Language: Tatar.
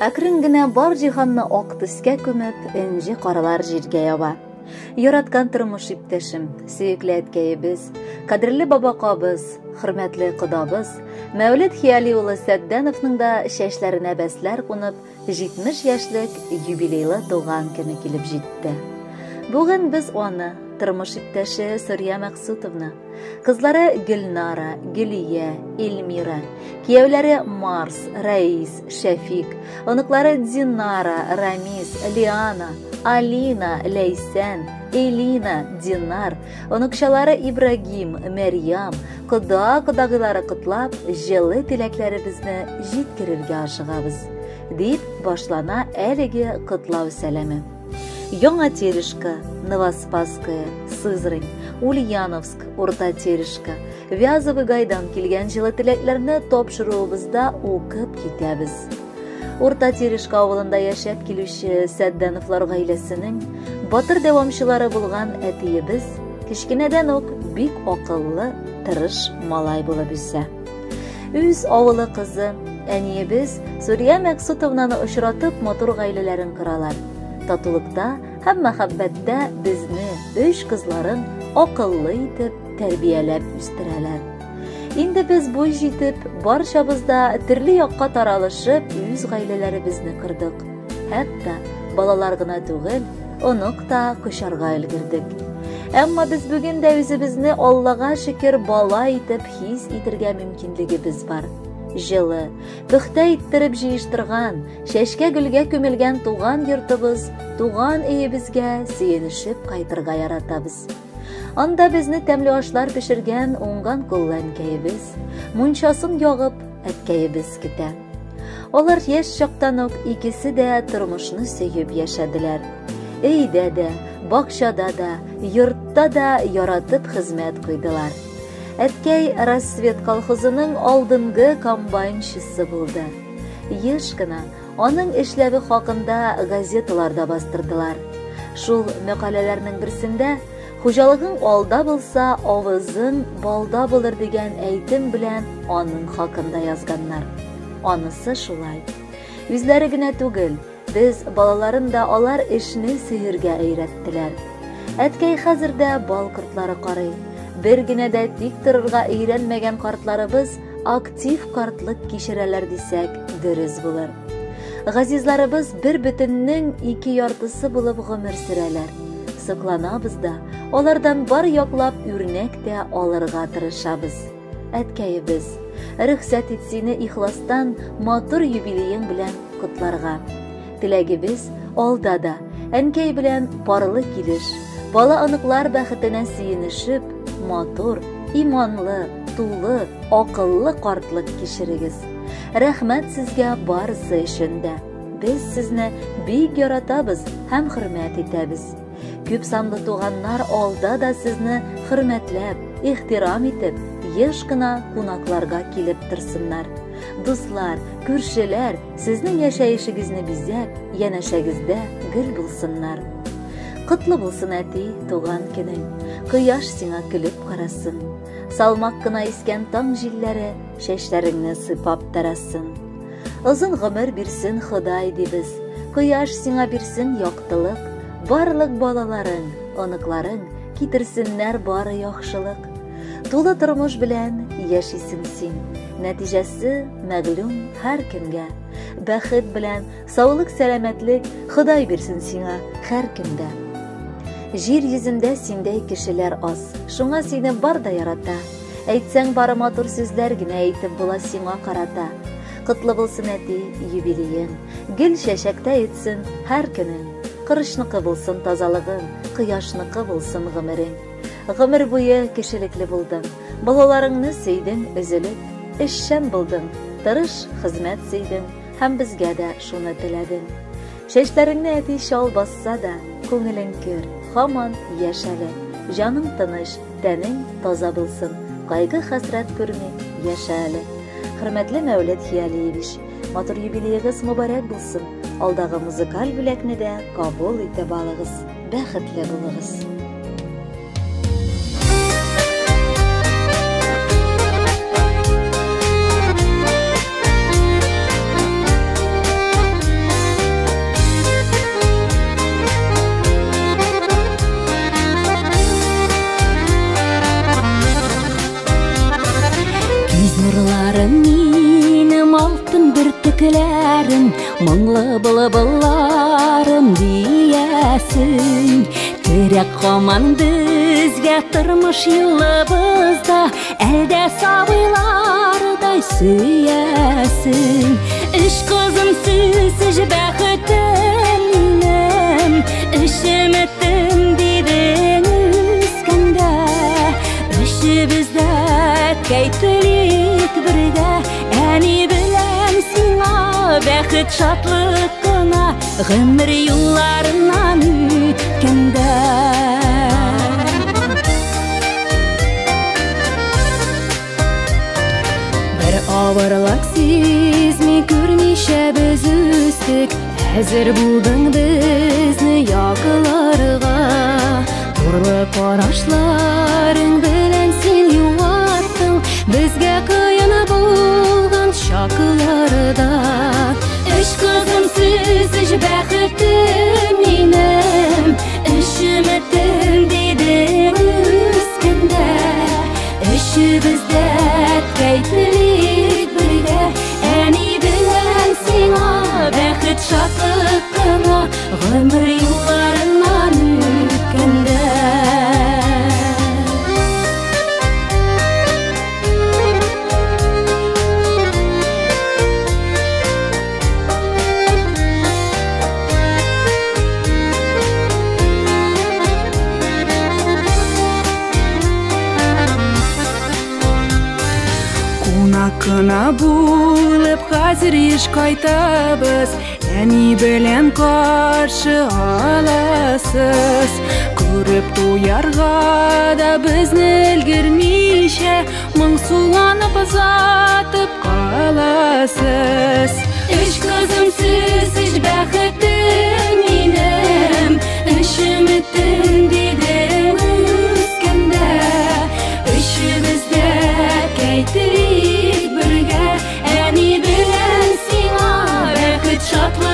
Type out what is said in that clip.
Әкрен генә бар җиһанны ак төскә күмеп, энҗе карлар җиргә ява. Яраткан тормыш иптәшем, сөекле әткәебез, кадерле бабакабыз, хөрмәтле кодабыз, Мәүлет Хияли улы Сәддәновның да чәчләренә бәсләр кунып, 70 яшьлек юбилейлы туган көне килеп җитте. Бүген без аны, тормыш иптәше Сурья Мәксутовна, кызлары Гөлнара, Гөлия, Эльмира, кияүләре Марс, Раис, Шәфик, оныклары Динара, Рамис, Лиана, Алина, Ләйсән, Элина, Динар, оныкчалары Ибрагим, Мәрьям, кода-кодагыйлары котлап, җылы теләкләребезне җиткерергә ашыгабыз, дип башлана әлеге котлау сәламе. Яңа Терешка, Новоспасская, Сызрань, Ульяновск, Урта Терешка, Вязовый Гайдан килгән җылы теләкләрне тапшыруыбызда укып китәбез. Урта Терешка авылында яшәп килүче Сәддәновлар гаиләсенең батыр дәвамчылары булган әтиебез кечкенәдән үк бик акыллы, тырыш малай булып үсә. Үз авылы кызы, әниебез Сурия Мәксутовнаны очратып матур гаиләләрен коралар. Татулыкта һәм мәхәббәттә безне, өч кызларын акыллы итеп тәрбияләп үстерәләр. Инде без буй җитеп, барчабыз да төрле якка таралышып, үз гаиләләребезне кордык. Хәтта балалар гына түгел, онык та кочарга өлгердек. Әмма без бүген дә үзебезне Аллага шөкер бала итеп хис итергә мөмкинлегебез бар. Җылы, пөхтә иттереп җыештырган, чәчкә гөлгә күмелгән туган йортыбыз, туган өебезгә сөенешеп кайтырга яратабыз. Анда безне тәмле ашлар пешергән уңган куллы әнкәебез, мунчасын ягып, әткәебез көтә. Алар яшь чактан ук икесе дә тормышны сөеп яшәделәр. Өйдә дә, бакчада да, йортта да яратып хезмәт куйдылар. Әткәй Рассвет колхозының алдынгы комбайнчысы булды. Еш кына аның эшләве хакында газеталарда бастырдылар. Шул мәкаләләрнең берсендә хуҗалыгың алда булса, авызың балда булыр дигән әйтем белән аның хакында язганнар. Анысы шулай. Үзләре генә түгел, без балаларын да алар эшне сөергә өйрәттеләр. Әткәй хәзер дә бал кортлары карый. Бер генә дә тик торырга өйрәнмәгән картларыбыз актив картлык кичерәләр дисәк, дөрес булыр. Газизларыбыз бер бөтеннең ике яртысы булып гомер сөрәләр. Сокланабыз да, алардан бар яклап үрнәк тә алырга тырышабыз. Әткәебез, рөхсәт ит сине ихластан матур юбилеең белән котларга. Теләгебез алда да, әнкәй белән парлы килеш, бала-оныклар бәхетенә сөенешеп, матур, иманлы, тулы, акыллы картлык кичерегез. Рәхмәт сезгә барысы өчен дә. Без сезне бик яратабыз һәм хөрмәт итәбез. Күп санлы туганнар алда да сезне хөрмәтләп, ихтирам итеп, еш кына кунакларга килеп торсыннар. Дуслар, күршеләр сезнең яшәешегезне бизәп, янәшәгездә гел булсыннар. Котлы булсын, әти, туган көнең. Кояш сиңа көлеп карасын. Салмак кына искән таң җилләре чәчләреңне сыйпап тарасын. Озын гомер бирсен Ходай дибез. Кояш сиңа бирсен яктылык. Барлык балаларың, оныкларың китерсеннәр бары яхшылык. Тулы тормыш белән яшисең син. Нәтиҗәсе мәгълүм һәркемгә. Бәхет белән саулык, сәламәтлек Ходай бирсен сиңа һәркемдә. Җир йөзендә синдәй кешеләр аз. Шуңа сине бар да ярата. Әйтсәң, бары матур сүзләр генә әйтеп була сиңа карата. Котлы булсын, әти, юбилеең. Гел чәчәктә үтсен һәр көнең. Корычныкы булсын тазалыгың, кояшныкы булсын гомерең. Гомер буе кешелекле булдың. Балаларыңны сөйдең өзелеп. Эшчән булдың, тырыш хезмәт сөйдең һәм безгә дә шуны теләдең. Чәчләреңне әти чал басса да, күңелең көр, һаман яшь әле. Җаның тыныч, тәнең таза булсын. Кайгы хәсрәт күрми яшә әле. Хөрмәтле Мәүлет Хиялиевич, матур юбилеегыз мөбарәк булсын. Алдагы музыкаль бүләкне дә кабул итеп алыгыз. Бәхетле булыгыз. гөлләрем, моңлы былбылларым диясең. Терәк хаман безгә тормыш юлыбызда, әлдә сабыйлардай сөясең. Өч кызым сез, бәхетем минем, өч өметем дидең үскәндә. Өчебез дә әткәй телик бергә, әни белән сиңа бәхет шатлык кына гомер юлларыннан үткәндә. Бер авырлык сизми күрмичә без үстек, әзер булдың безне якларга. Нурлы карашларың белән син юаттың безгә кыен булган чакларда. Өч кызым сез, өч бәхетем минем, өч өметем дидең үскәндә. Өчебез дә әткәй телик бергә, әни белән сиңа бәхет шатлык кына гомер юлларыннан үткәндә. Кунак кына булып хәзер еш кайтабыз, әни белән каршы аласыз. Күреп туярга да безне өлгермичә, моңсуланып озатып каласыз. Өч кызым сез, өч бәхетем минем, өч өметем дидең үскәндә. Өчебез дә әткәй телик бергә, әни белән сиңа бәхет шатлык